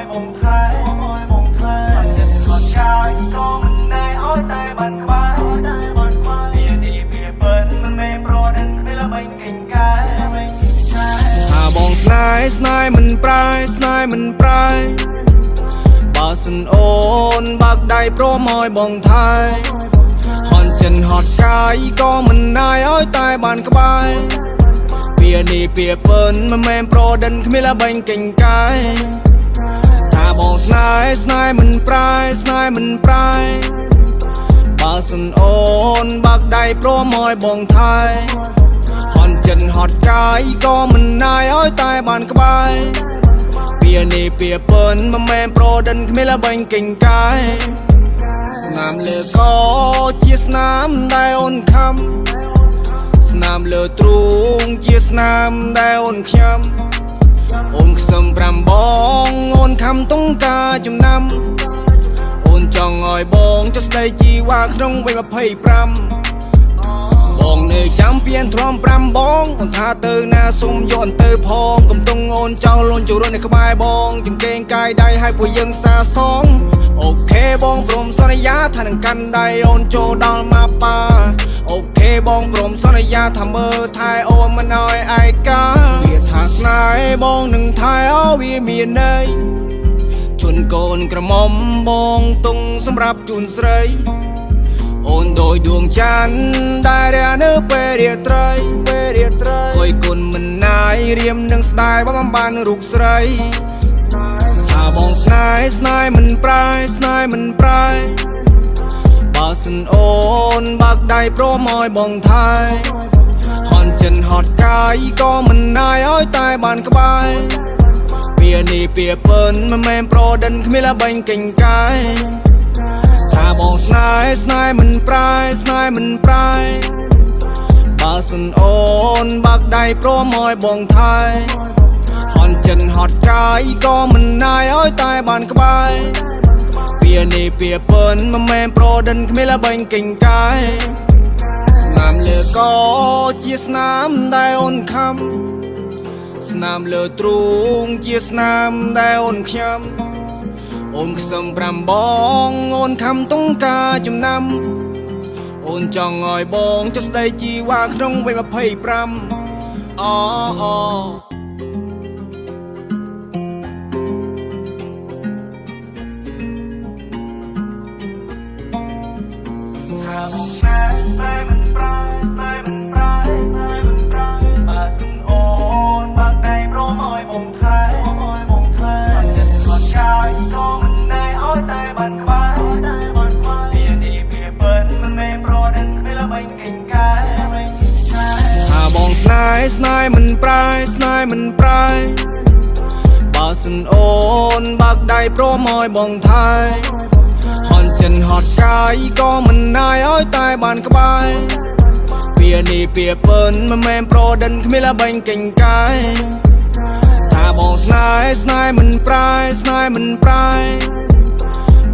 បងថែឲ្យបងថែអត់ចិត្តអត់កាយក៏មិនណែឲ្យតែបានក្បែរតែបានក្បែរវានេះវាពិនមិនមែនប្រឌិនគ្មានល្បែងកេងកែថាបងស្នេហ៍ស្នេហ៍មិនប្រែស្នេហ៍មិនប្រែបើសិនអូនបើកដៃព្រមឲ្យបងថែហន់ចិនហត់កាយក៏មិនណាយឲ្យតែបានក្បែរពានេះពាពិនមិនមែនប្រឌិនគ្មានល្បែងកេងកែថាបងស្នេហ៍ស្នេហ៍មិនប្រែស្នេហ៍មិនប្រែបើសិនអូនបើកដៃព្រមឲ្យបងថែហន់ចិនហត់កាយក៏មិនណាយឲ្យតែបានក្បែរពានេះពាពិនមិនមែនប្រឌិនគ្មានល្បែងកេងកែស្នាមលើកជាស្នាមដែលអូនខំស្នាមលើទ្រូងជាស្នាមដែលអូនខ្ញុំអូនខ្សឹមប្រាំបងអូនខំតុងការចំណាំអូនចង់ឲ្យបងចុះស្ដីជីវ៉ាក្នុងវ័យ25បងនៅចាំពៀនទ្រាំប្រាំបងអូនថាទៅណាសុំយកទៅផងកំតុងអូនចោលលូនជួរនៅក្បែរបងចង្កេងកាយដៃឲ្យពួកយើងសាសងអូខេបងព្រមសន្យាថានឹងកាន់ដៃអូនចូលដល់មកប៉ាអូខេបងព្រមសន្យាថាមើលថែអូនមិនឲ្យឯកាវាថាស្នេហ៍បងនឹងថែអូវាមានន័យជូនកូនក្រមុំបងទុងសម្រាប់ជូនស្រីអូនដោយដួងច័ន្ទដែលរះនៅពេលរាត្រីពេលរាត្រីគយគុណមិនណាយរៀមនឹងស្ដាយបងបានរូបស្រីថាបងស្នេហ៍ស្នេហ៍មិនប្រែស្នេហ៍មិនប្រែបើសិនអូនបើកដៃព្រមឲ្យបងថែហន់ចិនហត់កាយក៏មិនណាយឲ្យតែបានក្បែរពានេះពាពិនមិនមែនប្រឌិនគ្មានល្បែងកេងកែថាបងស្នេហ៍ស្នេហ៍មិនប្រែស្នេហ៍មិនប្រែបើសិនអូនបើកដៃព្រមឲ្យបងថែហន់ចិនហត់កាយក៏មិនណាយឲ្យតែបានក្បែរពានេះពាពិនមិនមែនប្រឌិនគ្មានល្បែងកេងកែស្នាមលើកជាស្នាមដែលអូនខំស្នាមលើទ្រូងជាស្នាមដែលអូនខ្ញុំអូនខ្សឹមប្រាំបងអូនខំតុងការចំណាំអូនចង់ឲ្យបងចុះស្ដីជីវ៉ាក្នុងវ័យ25អូអូថាបងស្នេហ៍តែមិនប្រែតែមិនប្រែតែមិនប្រែបើសិនអូនបើកដៃព្រមឲ្យបងថែឲ្យបងថែអត់ចិត្តអត់កាយក៏មិនណែឲ្យតែបានក្បែរតែបានក្បែរវានេះវាពិនមិនមែនប្រឌិនគ្មានល្បែងកេងកែថាបងស្នេហ៍ស្នេហ៍មិនប្រែស្នេហ៍មិនប្រែបើសិនអូនបើកដៃព្រមឲ្យបងថែហន់ចិនហត់កាយក៏មិនណាយឲ្យតែបានក្បែរពានេះពាពិនមិនមែនប្រឌិនគ្មានល្បែងកេងកែថាបងស្នេហ៍ស្នេហ៍មិនប្រែស្នេហ៍មិនប្រែ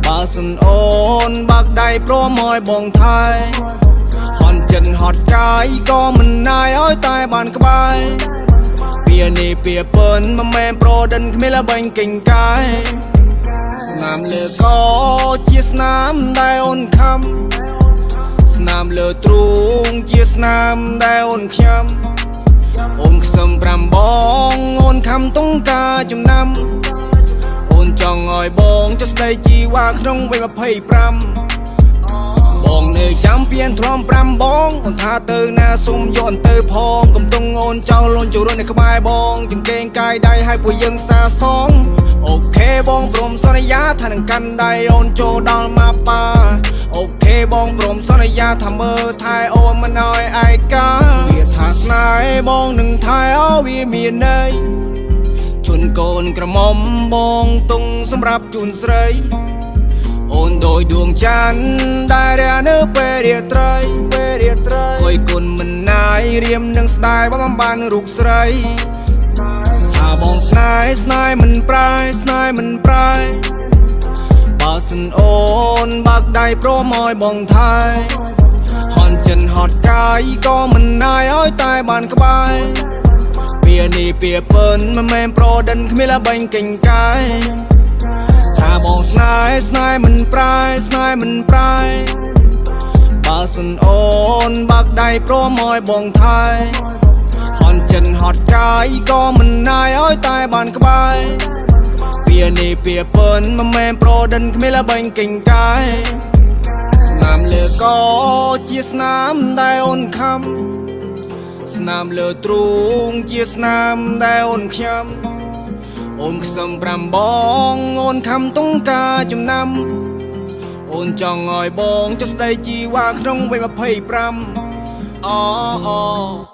បើសិនអូនបើកដៃព្រមឲ្យបងថែហន់ចិនហត់កាយក៏មិនណាយឲ្យតែបានក្បែរពានេះពាពិនមិនមែនប្រឌិនគ្មានល្បែងកេងកែស្នាមលើកជាស្នាមដែលអូនខំស្នាមលើទ្រូងជាស្នាមដែលអូនខ្ញុំអូនខ្សឹមប្រាំបងអូនខំតុងការចំណាំអូនចង់ឲ្យបងចុះស្ដីជីវ៉ាក្នុងវ័យ25បងនៅចាំពៀនទ្រាំប្រាំបងអូនថាទៅណាសុំយកទៅផងកំតុងអូនចោលលូនជួរនៅក្បែរបងចង្កេងកាយដៃឲ្យពួកយើងសាសងអូខេបងព្រមសន្យាថានឹងកាន់ដៃអូនចូលដល់មកប៉ាអូខេបងព្រមសន្យាថាមើលថែអូនមិនឲ្យឯកាវាថាស្នេហ៍បងនឹងថែអូវាមានន័យជូនកូនក្រមុំបងទុងសម្រាប់ជូនស្រីអូនដោយដួងច័ន្ទដែលរះនៅពេលរាត្រីពេលរាត្រីគយគុណមិនណាយរៀមនឹងស្ដាយបងបានរូបស្រីថាបងស្នេហ៍ស្នេហ៍មិនប្រែស្នេហ៍មិនប្រែបើសិនអូនបើកដៃព្រមឲ្យបងថែហន់ចិនហត់កាយក៏មិនណាយឲ្យតែបានក្បែរពានេះពាពិនមិនមែនប្រឌិនគ្មានល្បែងកេងកែ បងស្នេហ៍ស្នេហ៍មិនប្រែស្នេហ៍មិនប្រែបើសិនអូនបើកដៃព្រមឲ្យបងថែហន់ចិនហត់កាយក៏មិនណាយឲ្យតែបានក្បែរពីនេះពីពើនមិនមែនប្រដិនគ្មានល្បែងកេងកាយស្នាមលើកជាស្នាមដែលអូនខំស្នាមលើទ្រូងជាស្នាមដែលអូនខ្ញុំអូនខ្សឹមប្រាំបងអូនខំតុងការចំណាំអូនចង់ឲ្យបងចុះស្ដីជីវ៉ាក្នុងវ័យ25អូអូ។